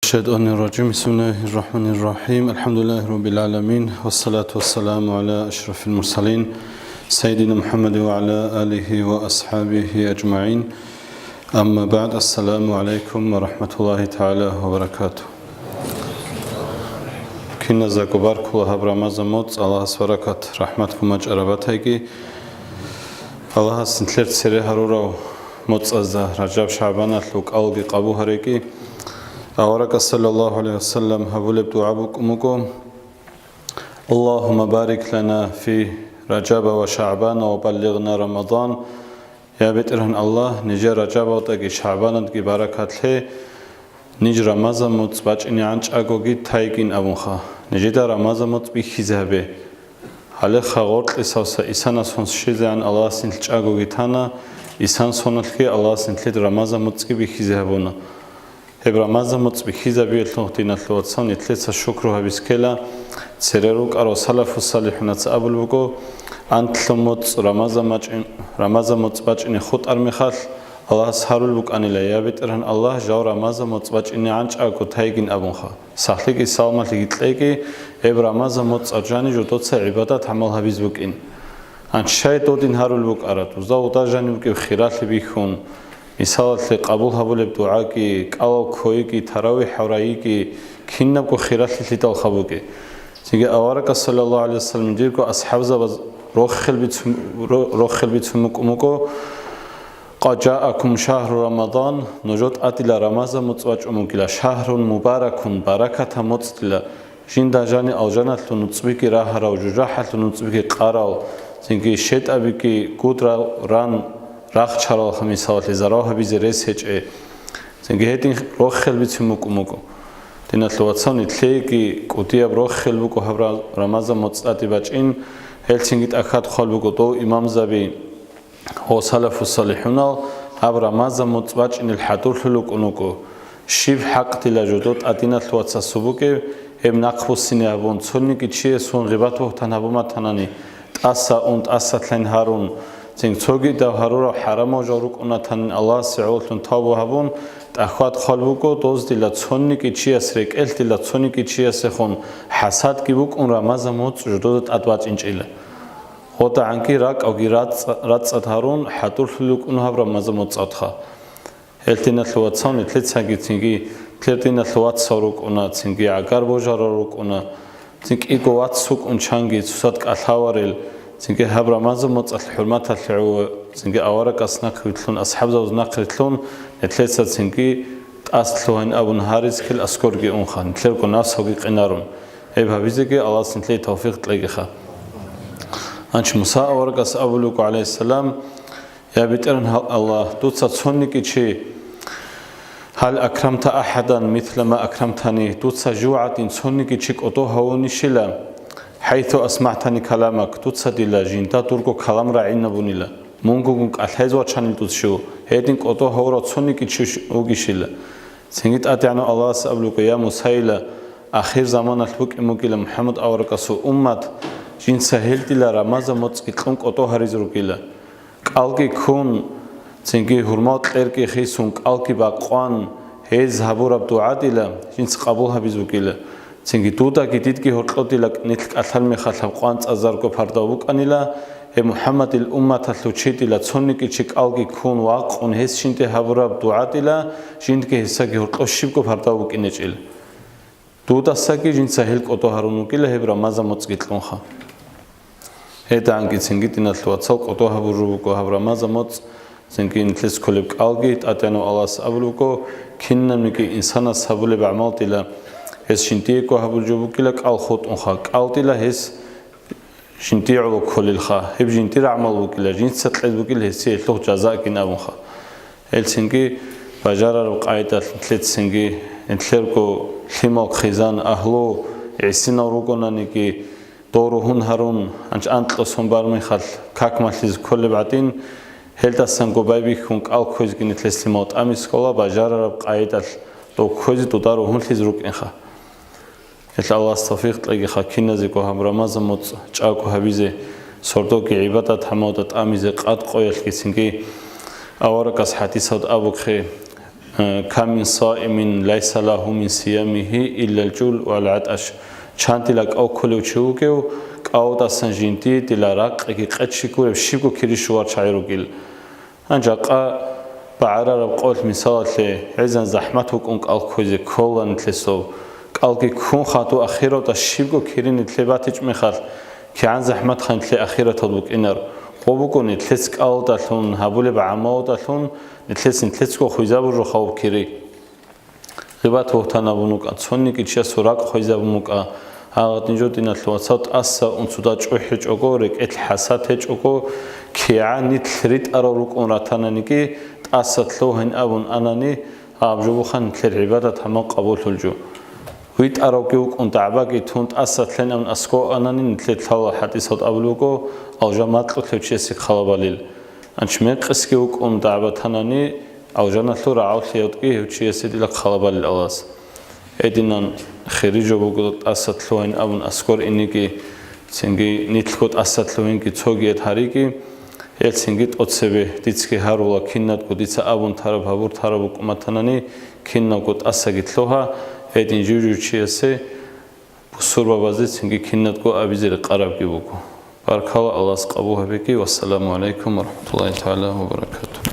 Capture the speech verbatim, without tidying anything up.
الشيطان الرجيم. بسم الله الرحمن الرحيم. الحمد لله رب العالمين. والصلاة والسلام على أشرف المرسلين سيدنا محمد وعلى آله وأصحابه أجمعين. أما بعد. السلام عليكم ورحمة الله تعالى وبركاته. Киназдаго баркула гьаб рамазан моцӀ, Аллагьас баракат, рахӀмат гьумачӀараб батайги. Аллагьас нилъер цере гьарурав моцӀазда, Ражаб-ШагӀбаналъул кӀалги къабул гьареги. Аварагас саллаллагьу гӀалайгьи вассалам гьабулеб дугӀа букӀун буго: «Аллагьумма барик лана фи Ражаба ва ШагӀбана ва баллигъна Рамадан». Я БетӀергьан Аллагь, нижер Ражабалдаги ШагӀбаналдаги баракат лъе, ниж рамазан моцӀ бачӀинегӀан чӀагоги тайгин абунха. Нижеда рамазан моцӀ бихьизе гьабе. Гьалеха гъоркьисавса исанас сон щвезегӀан Аллагьас нилъ чӀагоги тана, исан соналъги Аллагьас нилъеда рамазан моцӀги бихьизе гьабуна. Гьеб рамазан моцӀ бихьизабиялъухъ, диналъул вацал, нилъеца шукру гьабиз ккела. Церер рукӀарал салафу-салихӀунаца абулеб буго: «Анлъго моцӀ рамазан мачӀин-, рамазан моцӀ бачӀине хутӀар мехалъ, Аллагьас гьарулеб букӀанила: Я БетӀергьан Аллагь, жав рамазан моцӀ бачӀинегӀан чӀаго тайгин абунха. Сахлъиги салмалъиги кьеги, гьеб рамазан моцӀалъ жани жодоца гӀибадат-гӀамал гьабиз букӀин». Анчай додин гьарулеб букӀара, дузда уда жаниб букӀеб хиралъи бихьун, мисалалъе, къабул гьабулеб дугӀаги, кӀалал ккойги, таравихӀал райиги, кинабго хиралъи лъидалха бугеб. Цинги аварагас, саллаллагьу гӀалайгьи вассалам, жирго асхӀабзабаз рохел бицун, ро-, рохел бицун букӀун буго: «Къад жаакум шагьру Рамадан», нужер тӀадила рамазан моцӀ бачӀун бугила, «шагьрун мубаракун», баракатаб моцӀ дила, жинда жани алжаналъул нуцӀбиги рагьарав, жужахӀалъул нуцӀбиги къарал, цинги щетӀабиги гудрал ран рахчаралха, мисалалъе, зарал гьабизе рес гьечӀеб. Цинги гьедин рохел бицун букӀун буго. Диналъул вацал, нилъееги кӀудияб рохел буго гьаб ра-, рамазан моцӀ тӀаде бачӀин, гьелцинги тӀахьад хъван буго дов имамзаби ва салафу-салихӀунал гьаб рамазан моцӀ бачӀинел хӀадурлъун рукӀун руго. Щиб хӀакъ дила жодор тӀадиналъул вацасул букӀеб, гьеб нахъбуссине гьабун, цониги чиясул гъибат-бугьтан гьабун батанани, тӀаса ун, тӀаса лъен гьарун, цин цогидав гьарурал хӀарамал жал рукӀун ратанин Аллагьасе гӀололъун тавба гьабун, тӀахьад хъван буго, доз дила цониги чияс рекӀелъ, дила цониги чиясехун хӀасадги букӀун, рамазан моцӀ жодода тӀад бачӀинчӀила. ГъодагӀанги ракӀалги рацӀ-, рацӀцӀад гьарун, хӀадурлъулел рукӀун гьаб рамазан моцӀалъха. Гьел диналъул вацал, нилъецаги цинги, нилъер диналъул вацал рукӀуна, цинги гӀагар божарал рукӀуна, цин кӀиго вац вукӀун чанги цоцазда кӀалъаварел, цинги гьаб рамазан моцӀалъ хӀурматалъе гӀо, цинги аварагас нахърилълъун, асхӀабзабаз нахърилълъун, нилъеца цинги тӀаса лъугьайин абун гьаризккел аскорги унха, нилъерго нафсалги къинарун. Гьеб гьабизеги Аллагьас нилъее тавфикъ кьегиха. Анчи Муса аварагас абулеб буго, гӀалайгьиссалам: «Я БетӀергьан Аллагь, дуца цониги чи, гьал акрамта ахӀадан мисла ма акрамтани, дуца жив гӀадин цониги чи кӀодо гьавунищила, хӀайсу асмагӀтани каламак, дуца дила жинда дурго калам рагӀинабунила, мунгугун кӀалъайзе вачанила дуца жив, гьедин кӀодо гьавурав цониги чи вугищила». Цинги ТӀадегӀанав Аллагьас абулеб буго: «Я Мусайила, ахирзаманалъ букӀин бугила МухӀаммад аварагасул уммат, жинца гьел дила рамазан моцӀги кьун кӀодо гьаризе ругила. КӀалги ккун, цинги гьурмал кьерги хисун, кӀалги бакъван, гьез гьабураб дугӀа дила жинца къабул гьабизе бугила. Цинги дудаги дидги гьоркьоб дила нилъ кӀалъал мехалъ гьаб къванцӀазарго пардав букӀанила, гьеб МухӀаммадил умматалъул чи дила цониги чи кӀалги ккун вакъун гьес жинде гьабураб дугӀа дила жиндиги гьесдаги гьоркьоб щибго пардав букӀинчӀила. Дудасаги жинца гьел кӀодо гьарун вугила гьеб рамазан моцӀги кьунха». ГьедигӀанги цинги, диналъул вацал, кӀодо гьабураб буго гьаб рамазан моцӀ, цинги нилъеца кколеб кӀалги. ТӀадегӀанав Аллагьас абулеб буго: «Кинабниги инсанас гьабулеб гӀамал дила, гьес жиндиего гьабулеб жо букӀила кӀал хутӀунха, кӀал дила гьес жиндие гӀоло кколелха, гьеб жиндир гӀамал букӀила, жинца кьезе букӀила гьесие гьелъул жазагин», абунха. Гьелцинги бажарараб къайдалъ нилъецинги нилъерго лъимал хъизан, агьлу гӀисинал ругонаниги, дов ругьун гьарун, анч-, анкьго сон бармихалъ какмалъизе кколеб гӀадин, гьелдасанго байбихьун кӀал кквезеги нилъеца лъимал тӀамизе ккола, бажарараб къайдалъ дов кквезе, дуда ругьунлъизе рукӀинха. Гьелъ Аллагьас тавфикъ кьегиха киназего гьаб рамазан моцӀ чӀаго гьабизе, сордоги гӀибадат-гӀамалда тӀамизе, къад-къоялъгицинги. Аварагас хӀадисалда абухъе: Кам мин саимин лайса лагьу мин сиямигьи иллал жул вал гӀатӀаш. Чан дила кӀал кколев чи вугев, кӀалтӀасан жинди дила ракъги къечги гуреб щибго кири щуварчагӀи ругел. Гьанже жакъа багӀарараб къолъ мисалалъе, гӀезан захӀмат вукӀун кӀал кквезе ккола нилъесов. КӀалги ккун хадув ахираталда щибго кири нилъе батичӀ мехалъ, кигӀан захӀматха нилъе ахираталда букӀинар. Гъо буго нилъец кӀалдалъун, гьабулеб гӀамалдалъун нилъец нилъецго хвезабур жо хавуб кири. Гъибат-бугьтан абун вукӀа, цониги чиясул ракӀ хвезабун вукӀа, гьагъадин жо диналъул вацал тӀаса унцуда чӀухӀичӀого, рекӀелъ хӀасад гьечӀого, кигӀан нилъ ритӀарал рукӀун ратананиги, тӀаса лъугьин абун анани, гьаб жо буха нилъер гӀибадат гьамал къабуллъул жо. ВитӀаравги вукӀун, дагӀбаги тун, тӀаса лъен абун аскӀов анани, нилъер лъала хӀадисалда абулеб буго, алжан макьулъев чиясе хъалабалил. Анч мекъисги вукӀун дагӀба танани, алжаналъул рагӀулъиялдги гьев чиясе дила хъалабалил Аллагьас. Гьединан хири жо буго тӀаса лъугьин абун аскӀор иниги, цинги нилъго тӀаса лъугьинги цогият гьариги, гьел цинги тӀоцебе дицги гьарула, кинадго дица абун тараб гьабур тараб букӀун батанани, кинабго тӀасаги лъугьа, гьедин жив-жив чиясе бусурбабазде цинги кинадго абизе рекъарабги буго. Баркала, Аллагьас къабул гьабеги. Вассаламу гӀалайкум ва рахӀматуллагьи тагӀала ва баракатугь.